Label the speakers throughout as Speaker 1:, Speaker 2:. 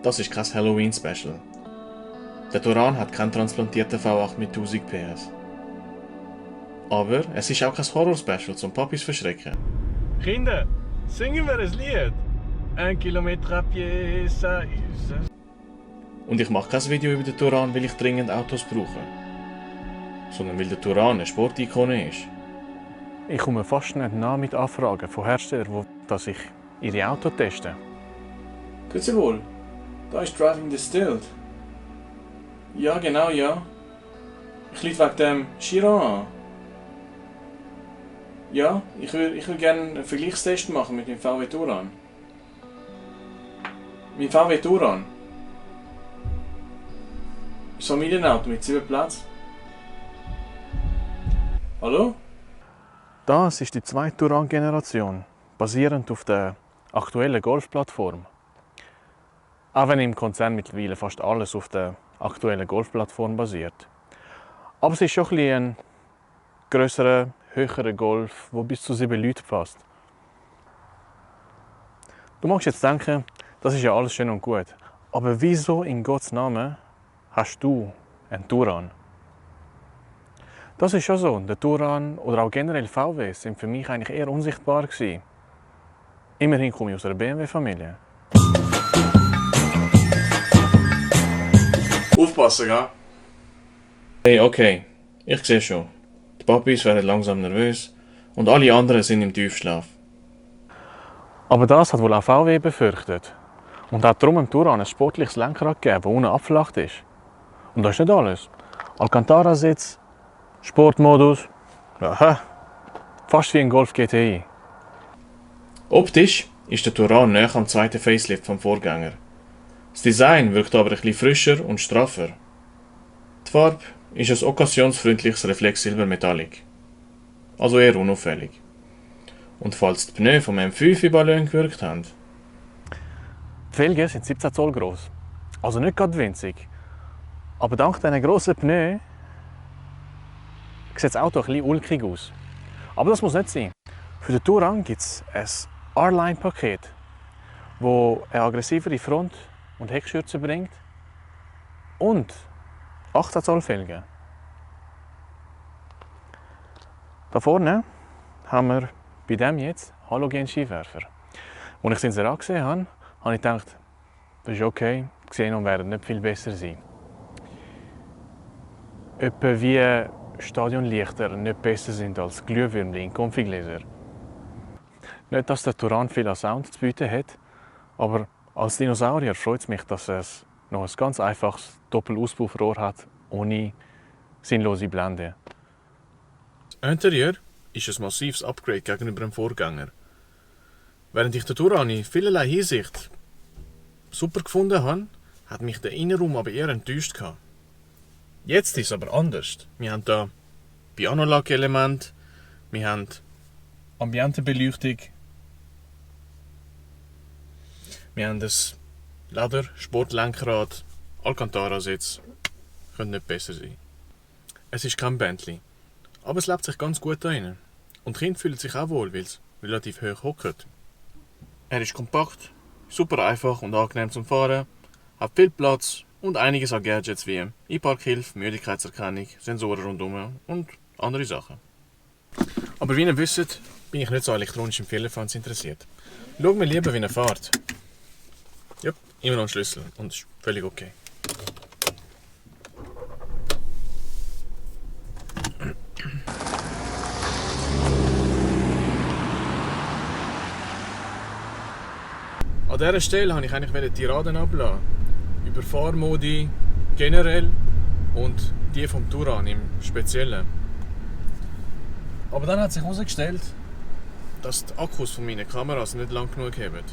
Speaker 1: Das ist kein Halloween-Special. Der Touran hat keinen transplantierten V8 mit 1000 PS. Aber es ist auch kein Horror-Special zum Papis verschrecken.
Speaker 2: Kinder, singen wir ein Lied. 1 Kilometer à pied, ça ist...
Speaker 1: Und ich mache kein Video über den Touran, weil ich dringend Autos brauche. Sondern weil der Touran eine Sportikone ist.
Speaker 3: Ich komme fast nicht nach mit Anfragen von Herstellern, dass ich ihre Autos teste.
Speaker 1: Grüezi wohl, da ist Driving Distilled. Ja, genau, ja. Ich rufe wegen dem Chiron an. Ja, ich will gerne einen Vergleichstest machen mit dem VW Touran. Mein VW Touran. Ist ein Familienauto mit 7 Plätzen. Hallo?
Speaker 3: Das ist die zweite Touran-Generation, basierend auf der aktuellen Golf-Plattform. Auch wenn im Konzern mittlerweile fast alles auf der aktuellen Golf-Plattform basiert. Aber es ist schon ein grösserer, höherer Golf, der bis zu 7 Leute passt. Du magst jetzt denken, das ist ja alles schön und gut. Aber wieso in Gottes Namen hast du einen Touran? Das ist schon so. Der Touran oder auch generell VWs sind für mich eigentlich eher unsichtbar gewesen. Immerhin komme ich aus einer BMW-Familie.
Speaker 1: Aufpassen, gell? Hey, okay. Ich sehe schon. Die Papis werden langsam nervös und alle anderen sind im Tiefschlaf.
Speaker 3: Aber das hat wohl auch VW befürchtet. Und hat darum dem Touran ein sportliches Lenkrad gegeben, das ohne abflacht ist. Und das ist nicht alles. Alcantara-Sitz, Sportmodus, aha, fast wie ein Golf GTI.
Speaker 1: Optisch ist der Touran näher am zweiten Facelift vom Vorgänger. Das Design wirkt aber ein bisschen frischer und straffer. Die Farbe ist ein okkasionsfreundliches Reflexsilber Metallic. Also eher unauffällig. Und falls die Pneu vom M5 in Ballon gewirkt haben.
Speaker 3: Die Felgen sind 17 Zoll groß, also nicht gerade winzig. Aber dank diesen grossen Pneu sieht das Auto ein bisschen ulkig aus. Aber das muss nicht sein. Für den Touran gibt es ein R-Line-Paket, das eine aggressivere Front- und Heckschürze bringt und 18 Zoll Felgen. Da vorne haben wir bei dem jetzt Halogen-Scheinwerfer. Als ich es in angesehen habe, habe ich gedacht, das ist okay, die Xenon werden nicht viel besser sein. Etwa wie Stadionlichter nicht besser sind als Glühwürmchen in Konfigläser. Nicht, dass der Touran viel an Sound zu bieten hat, aber als Dinosaurier freut es mich, dass es noch ein ganz einfaches Doppelauspuffrohr hat, ohne sinnlose Blende.
Speaker 2: Das Interieur ist ein massives Upgrade gegenüber dem Vorgänger. Während ich den Touran in vielerlei Hinsicht super gefunden habe, hat mich der Innenraum aber eher enttäuscht gehabt. Jetzt ist es aber anders. Wir haben hier Piano-Lack-Elemente, wir haben Ambientenbeleuchtung, wir haben ein Leder-Sportlenkrad, Alcantara-Sitz. Könnte nicht besser sein. Es ist kein Bentley, aber es lebt sich ganz gut da rein. Und die Kinder fühlen sich auch wohl, weil es relativ hoch hockt. Er ist kompakt, super einfach und angenehm zum Fahren, hat viel Platz und einiges an Gadgets wie Einparkhilfe, Müdigkeitserkennung, Sensoren rundum und andere Sachen. Aber wie ihr wisst, bin ich nicht so elektronisch im Firlefanz interessiert. Schau mir lieber, wie er fährt. Ja, immer noch ein Schlüssel und ist völlig okay. An dieser Stelle wollte ich eigentlich die Tiraden ablassen. Über Fahrmodi generell und die vom Touran im Speziellen. Aber dann hat sich herausgestellt, dass die Akkus von meinen Kameras nicht lang genug haben.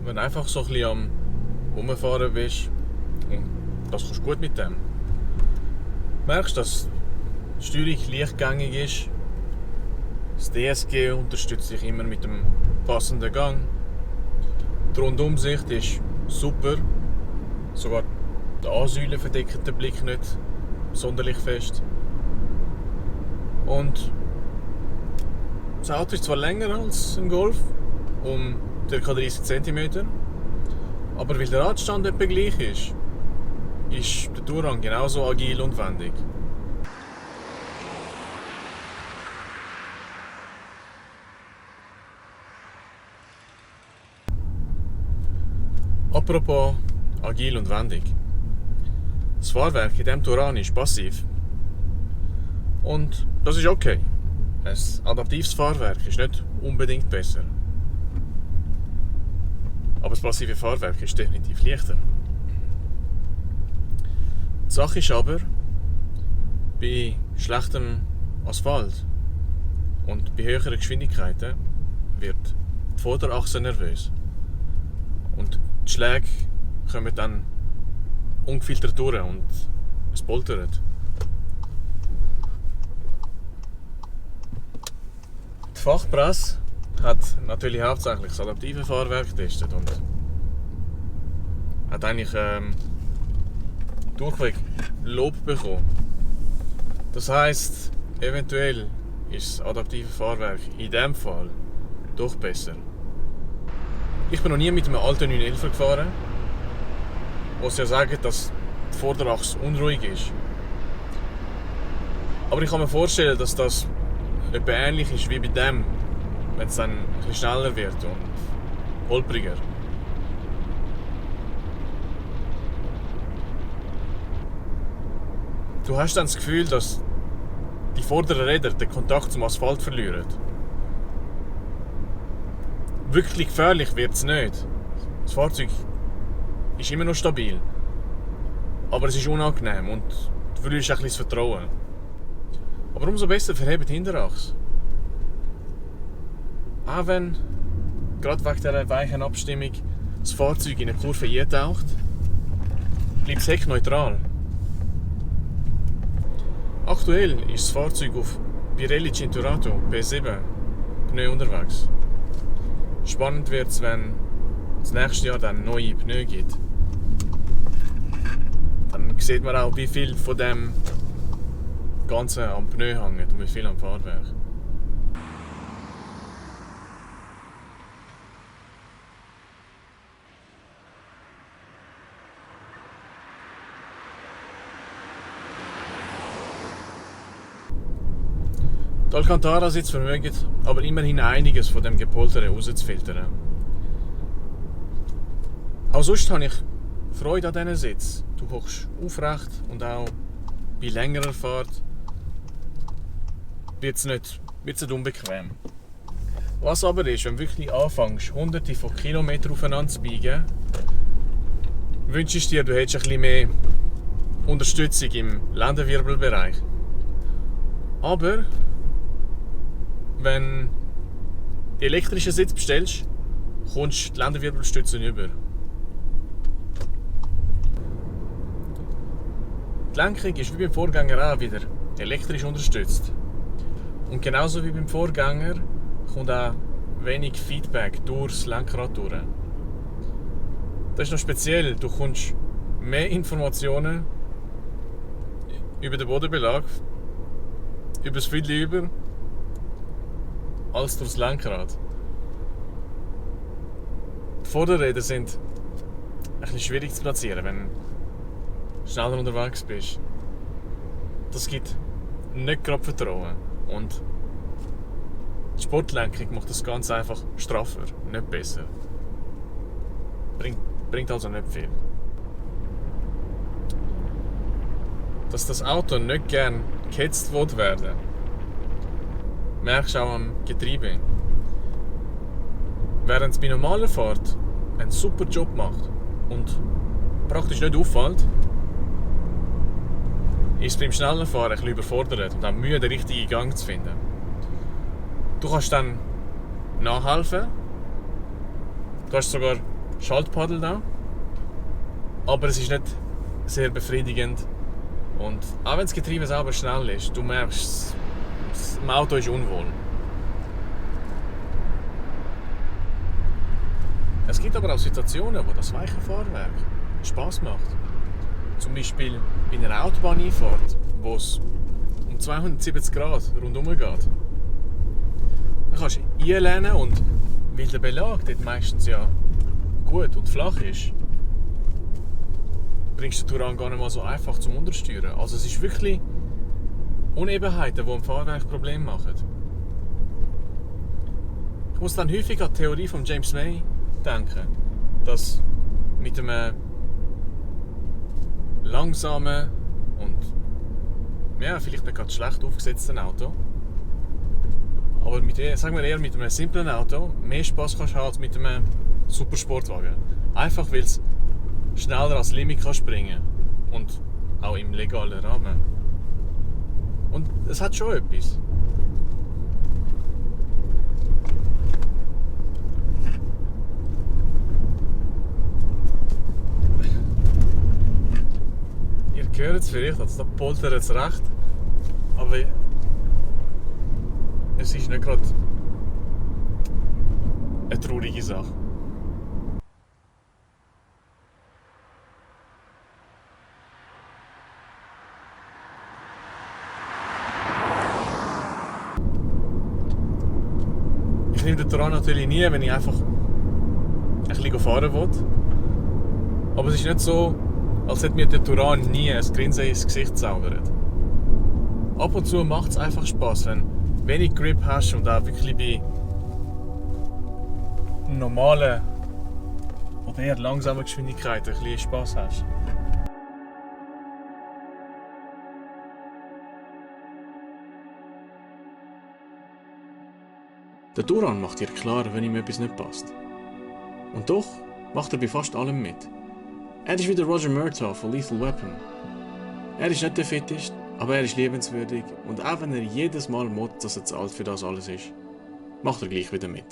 Speaker 2: Wenn du einfach so ein bisschen am Rumfahren bist, und das kannst du gut mit dem, merkst du, dass die Steuerung leichtgängig ist. Das DSG unterstützt dich immer mit dem passenden Gang. Die Rundumsicht ist super. Sogar die Ansäule verdecken den Blick nicht sonderlich fest. Und das Auto ist zwar länger als ein Golf, um ca. 30 cm, aber weil der Radstand etwa gleich ist der Touran genauso agil und wendig. Apropos agil und wendig. Das Fahrwerk in diesem Touran ist passiv. Und das ist okay. Ein adaptives Fahrwerk ist nicht unbedingt besser. Aber das passive Fahrwerk ist definitiv leichter. Die Sache ist aber, bei schlechtem Asphalt und bei höheren Geschwindigkeiten wird die Vorderachse nervös. Und die Schläge kommen dann ungefiltert durch und es poltert. Die Fachpresse hat natürlich hauptsächlich das adaptive Fahrwerk getestet und hat eigentlich durchweg Lob bekommen. Das heisst, eventuell ist das adaptive Fahrwerk in diesem Fall doch besser. Ich bin noch nie mit einem alten 911 gefahren, wo sie ja sagen, dass die Vorderachse unruhig ist. Aber ich kann mir vorstellen, dass das etwa ähnlich ist wie bei dem, wenn es dann ein bisschen schneller wird und holpriger. Du hast dann das Gefühl, dass die vorderen Räder den Kontakt zum Asphalt verlieren. Wirklich gefährlich wird es nicht. Das Fahrzeug ist immer noch stabil. Aber es ist unangenehm und du verlierst ein bisschen das Vertrauen. Aber umso besser verhebt die Hinterachse. Auch wenn, gerade wegen dieser weichen Abstimmung, das Fahrzeug in eine Kurve eintaucht, bleibt das Heck neutral. Aktuell ist das Fahrzeug auf Pirelli Cinturato P7 Pneu unterwegs. Spannend wird es, wenn es nächstes Jahr dann neue Pneu gibt. Dann sieht man auch, wie viel von dem Ganzen am Pneu hängt und wie viel am Fahrwerk. Die Alcantara-Sitze vermögen aber immerhin einiges von dem Gepoltere rauszufiltern. Auch sonst habe ich Freude an diesen Sitz. Du hockst aufrecht und auch bei längerer Fahrt wird es nicht unbequem. Was aber ist, wenn du wirklich anfängst, hunderte von Kilometern aufeinander zu biegen, wünschst du dir, du hättest ein bisschen mehr Unterstützung im Lendenwirbelbereich. Aber wenn du die elektrischen Sitz bestellst, kommst du die Lendenwirbelstütze über. Die Lenkung ist wie beim Vorgänger auch wieder elektrisch unterstützt. Und genauso wie beim Vorgänger kommt auch wenig Feedback durchs Lenkrad durch. Das ist noch speziell, du bekommst mehr Informationen über den Bodenbelag, über das Viertel über, als durchs Lenkrad. Die Vorderräder sind ein bisschen schwierig zu platzieren, wenn du schneller unterwegs bist. Das gibt nicht gerade Vertrauen. Und die Sportlenkung macht das Ganze einfach straffer, nicht besser. Bringt also nicht viel. Dass das Auto nicht gern gehetzt werden, merkst du auch am Getriebe. Während es bei normaler Fahrt einen super Job macht und praktisch nicht auffällt, ist es beim schnellen Fahren ein bisschen überfordert und haben Mühe, den richtigen Gang zu finden. Du kannst dann nachhelfen, du hast sogar Schaltpaddel da, aber es ist nicht sehr befriedigend. Und auch wenn das Getriebe selber schnell ist, du merkst, das Auto ist unwohl. Es gibt aber auch Situationen, wo das weiche Fahrwerk Spass macht. Zum Beispiel bei einer Autobahneinfahrt, wo es um um 270 Grad rundherum geht. Dann kannst du einlehnen und weil der Belag dort meistens ja gut und flach ist, bringst du den Touran gar nicht mal so einfach zum Untersteuern. Also es ist wirklich Unebenheiten, die dem Fahrwerk Probleme machen. Ich muss dann häufig an die Theorie von James May denken, dass mit einem langsamen und ja, vielleicht nicht gerade schlecht aufgesetzten Auto, aber sagen wir eher mit einem simplen Auto mehr Spaß kannst haben als mit einem Supersportwagen. Einfach weil es schneller als Limit kann springen und auch im legalen Rahmen. Und es hat schon etwas. Ihr hört es vielleicht, also da poltert es recht, aber es ist nicht gerade eine traurige Sache. Ich nehme den Touran natürlich nie, wenn ich einfach ein bisschen fahren will. Aber es ist nicht so, als hätte mir der Touran nie ein Grinsen ins Gesicht zaubert. Ab und zu macht es einfach Spass, wenn du wenig Grip hast und auch wirklich bei normalen oder eher langsamen Geschwindigkeiten ein bisschen Spass hast.
Speaker 1: Der Touran macht dir klar, wenn ihm etwas nicht passt. Und doch macht er bei fast allem mit. Er ist wie der Roger Murtaugh von Lethal Weapon. Er ist nicht der Fitteste, aber er ist liebenswürdig und auch wenn er jedes Mal motzt, dass er zu alt für das alles ist, macht er gleich wieder mit.